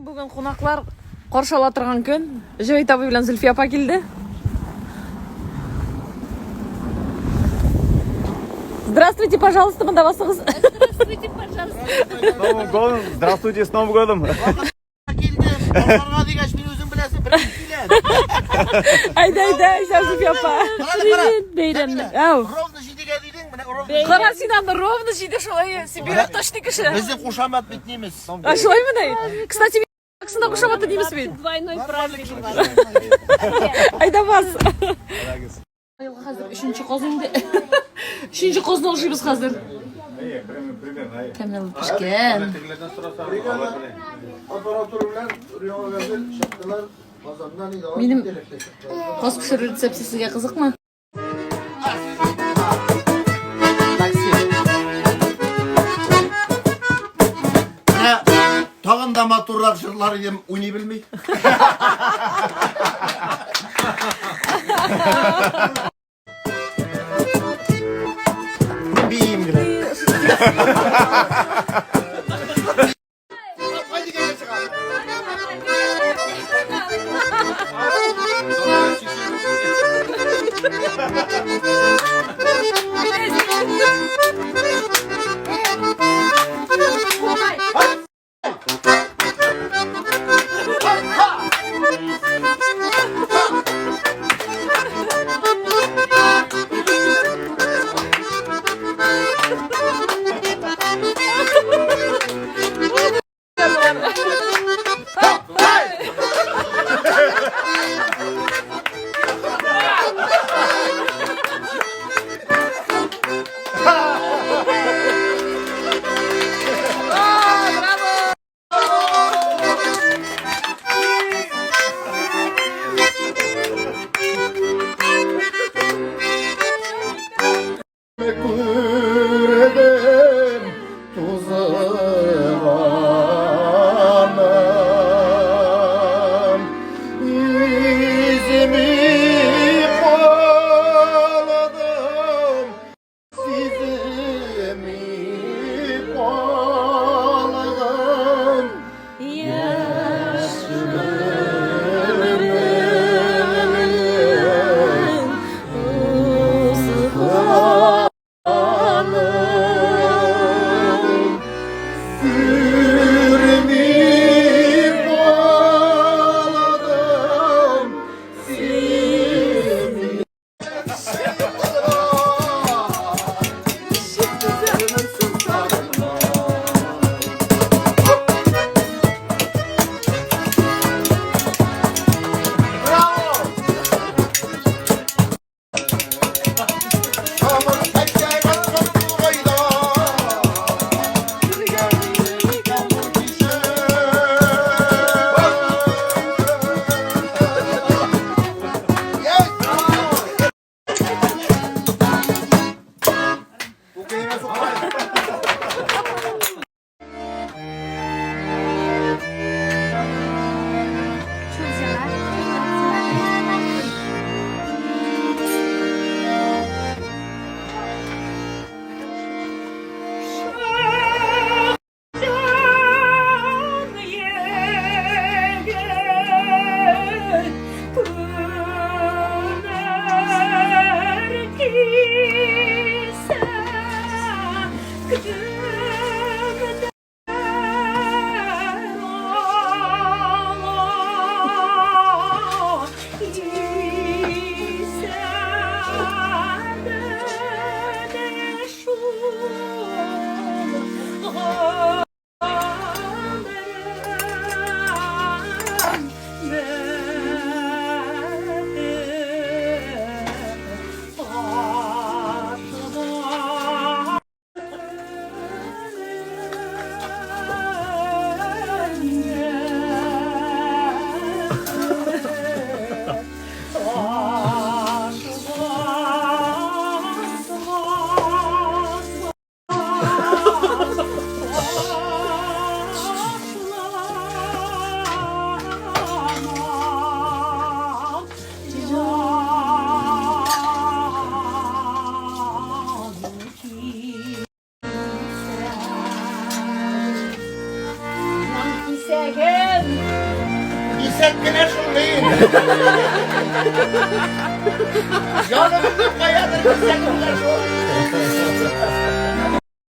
Бүген кунаклар каршы ала торган көн. Җәвит абый белән Зөлфия апа килде. Здравствуйте, пожалуйста, монда басыгыз. Здравствуйте, пожалуйста. С Новым годом! Здравствуйте, с Новым годом! Килдем. Базарга дигәч, мин үзем беләсең, беренче киләм. Әйдә, әйдә, әйдә, Зөлфия апа. Кара, кара. Бәйрәмне. Ау. Ровно җидегә дидең, менә ровно. Кара син аны ровно җиде шулай, син бигрәк точный кеше. Безнең кушамат бит немец. А шулаймыни? Кстати, Аксында кушаматы немец бит. Двойной праздник. Әйдә бас. Хәзер өченче каз инде. Өченче казны ашыйбыз хәзер. Тәмле пешкән. Аппаратура белән Рио Газель чыктылар. Казаннан иде. Минем каз пешерү рецепты сезгә кызыкмы? Менә тагын да матуррак җырлар идем, уйный белми. Биим генә. Кисәк кенә шул мин. Җанымны каядыр кисәк кенә шул.